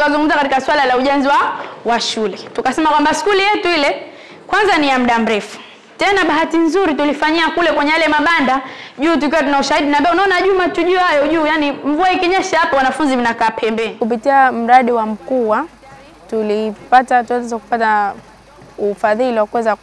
tukazungumza katika swala la ujenzi wa shule. Tukasema kwamba skuli yetu ile kwanza ni ya muda mrefu. Tena bahati nzuri tulifanyia kule kwenye yale mabanda juu tukiwa tuna ushahidi na unaona Juma tujue hayo juu, yani mvua ikinyesha hapo wanafunzi mnakaa pembeni. Kupitia mradi wa MKUWA tuliweza kupata ufadhili wa kuweza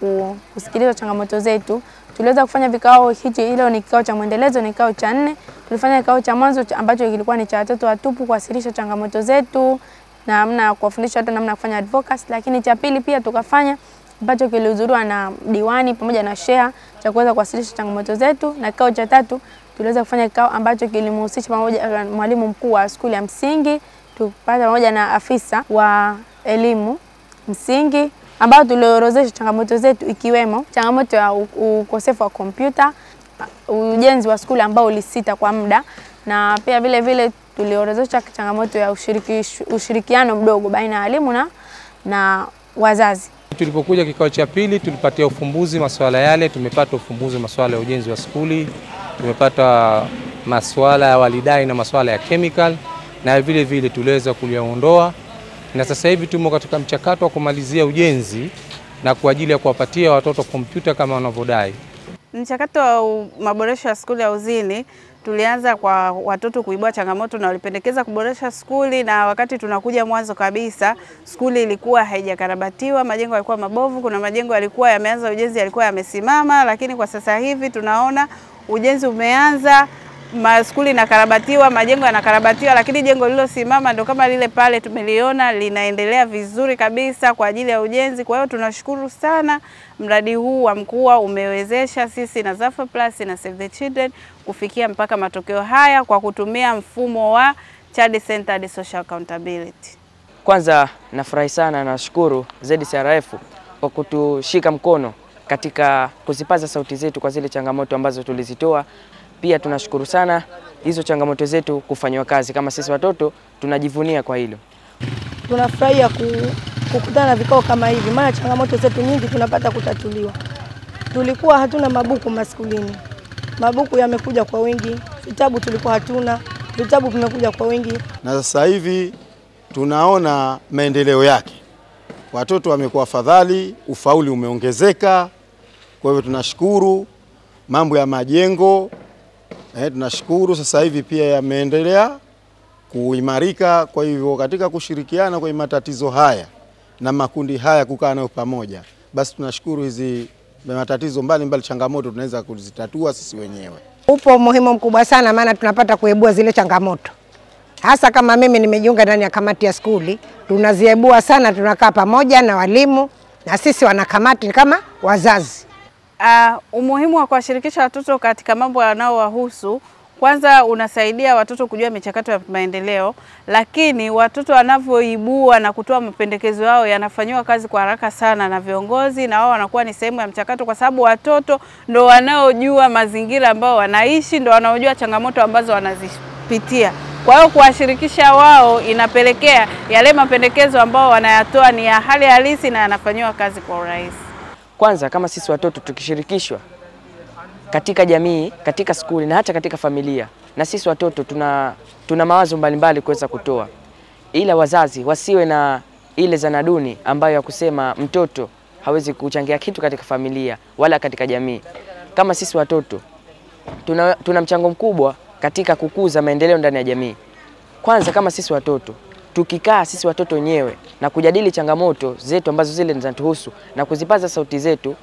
kusikiliza changamoto zetu. Tuliweza kufanya vikao hichi, ile ni kikao cha mwendelezo, ni kikao cha 4. Tulifanya kikao cha mwanzo ambacho kilikuwa ni cha watoto watupu kuwasilisha changamoto zetu na namna kuwafundisha watu namna kufanya advocacy, lakini cha pili pia tukafanya ambacho kilihudhuriwa na diwani pamoja na sheha cha kuweza kuwasilisha changamoto zetu, na kikao cha tatu tuliweza kufanya kikao ambacho kilimhusisha pamoja mwalimu mkuu wa skuli ya msingi, tupata pamoja na afisa wa elimu msingi ambao tuliorodhesha changamoto zetu ikiwemo changamoto ya ukosefu wa kompyuta, ujenzi wa skuli ambao ulisita kwa muda, na pia vile vile tuliorodhesha changamoto ya ushirikiano mdogo baina ya walimu na wazazi. Tulipokuja kikao cha pili tulipatia ufumbuzi masuala yale, tumepata ufumbuzi masuala ya ujenzi wa skuli, tumepata masuala ya walidai na masuala ya chemical, na vile vile tuliweza kuyaondoa, na sasa hivi tumo katika mchakato wa kumalizia ujenzi na kwa ajili ya kuwapatia watoto kompyuta kama wanavyodai. Mchakato wa maboresho ya skuli ya Uzini tulianza kwa watoto kuibua changamoto na walipendekeza kuboresha skuli, na wakati tunakuja mwanzo kabisa skuli ilikuwa haijakarabatiwa, majengo yalikuwa mabovu, kuna majengo yalikuwa yameanza ujenzi yalikuwa yamesimama, lakini kwa sasa hivi tunaona ujenzi umeanza, skuli inakarabatiwa, majengo yanakarabatiwa, lakini jengo lililosimama ndo kama lile pale tumeliona linaendelea vizuri kabisa kwa ajili ya ujenzi. Kwa hiyo tunashukuru sana mradi huu wa MKUWA umewezesha sisi na Zafa Plus na Save the Children kufikia mpaka matokeo haya kwa kutumia mfumo wa Child Centered Social Accountability. Kwanza nafurahi sana na nashukuru ZCRF kwa kutushika mkono katika kuzipaza sauti zetu kwa zile changamoto ambazo tulizitoa. Pia tunashukuru sana hizo changamoto zetu kufanywa kazi, kama sisi watoto tunajivunia kwa hilo. Tunafurahia kukutana na vikao kama hivi, maana changamoto zetu nyingi tunapata kutatuliwa. Tulikuwa hatuna mabuku maskulini, mabuku yamekuja kwa wingi, vitabu tulikuwa hatuna, vitabu vimekuja kwa wingi. Na sasa hivi tunaona maendeleo yake. Watoto wamekuwa fadhali, ufauli umeongezeka. Kwa hivyo tunashukuru mambo ya majengo. Tunashukuru sasa hivi pia yameendelea kuimarika. Kwa hivyo katika kushirikiana kwa matatizo haya na makundi haya kukaa nayo pamoja, basi tunashukuru hizi matatizo mbalimbali, changamoto tunaweza kuzitatua sisi wenyewe. Upo umuhimu mkubwa sana, maana tunapata kuibua zile changamoto. Hasa kama mimi nimejiunga ndani ya kamati ya skuli, tunaziibua sana, tunakaa pamoja na walimu na sisi wanakamati kama wazazi. Umuhimu wa kuwashirikisha watoto katika mambo yanayowahusu, kwanza unasaidia watoto kujua michakato ya maendeleo, lakini watoto wanavyoibua na kutoa mapendekezo yao yanafanywa kazi kwa haraka sana na viongozi, na wao wanakuwa ni sehemu ya mchakato, kwa sababu watoto ndo wanaojua mazingira ambao wanaishi, ndo wanaojua changamoto ambazo wanazipitia. Kwa hiyo kuwashirikisha wao inapelekea yale mapendekezo ambao wanayatoa ni ya hali halisi na yanafanywa kazi kwa urahisi. Kwanza kama sisi watoto tukishirikishwa katika jamii, katika skuli na hata katika familia, na sisi watoto tuna mawazo mbalimbali kuweza kutoa. Ila wazazi wasiwe na ile zanaduni ambayo ya kusema mtoto hawezi kuchangia kitu katika familia wala katika jamii. Kama sisi watoto tuna mchango mkubwa katika kukuza maendeleo ndani ya jamii. Kwanza kama sisi watoto tukikaa sisi watoto wenyewe na kujadili changamoto zetu ambazo zile zinatuhusu na kuzipaza sauti zetu,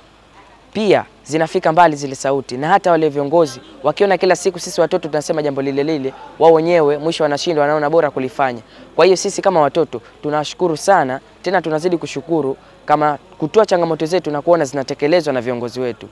pia zinafika mbali zile sauti, na hata wale viongozi wakiona kila siku sisi watoto tunasema jambo lile lile, wao wenyewe mwisho wanashindwa, wanaona bora kulifanya. Kwa hiyo sisi kama watoto tunashukuru sana, tena tunazidi kushukuru kama kutoa changamoto zetu na kuona zinatekelezwa na viongozi wetu.